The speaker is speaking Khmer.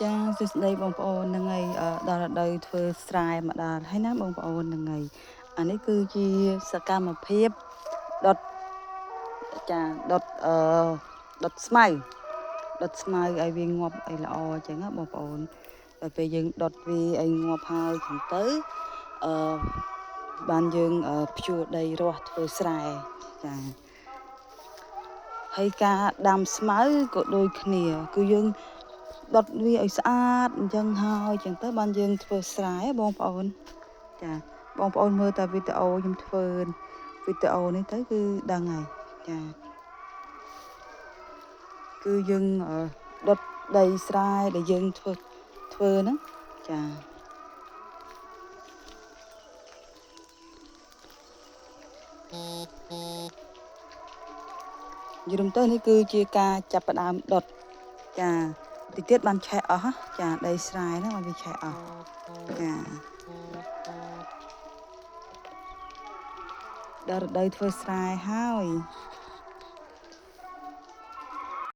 ចាសួស្តីបងប្អូនហ្នឹងហើយដល់រដូវធ្វើស្រែមកដល់ហើយណាបងប្អូនហ្នឹងហើយអានេះគឺជាសកម្មភាពដុតចាដុតដុតស្មៅដុតស្មៅឲ្យវាងាប់ឲ្យល្អអញ្ចឹងណាបងប្អូនដល់ពេលយើងដុតវាឲ្យងាប់ហើយអញ្ចឹងទៅអឺបានយើងភ្ជួរដីរាស់ធ្វើស្រែចាហើយការដាំស្មៅក៏ដូចគ្នាគឺយើងដុតវាឲ្យស្អាតអញ្ចឹងហើយអញ្ចឹងទៅបានយើងធ្វើស្រែបងប្អូនចាបងប្អូនមើលតែវីដេអូខ្ញុំធ្វើវីដេអូនេះទៅគឺដឹងហើយចាគឺយើងដុតដីស្រែដែលយើងធ្វើហ្នឹងចាយល់ទៅនេះគឺជាការចាប់ផ្ដើមដុតចាតិចទៀតបានឆេះអស់ចាដីស្រែហ្នឹងបានវាឆេះអស់ចាដល់រដូវធ្វើស្រែហើយ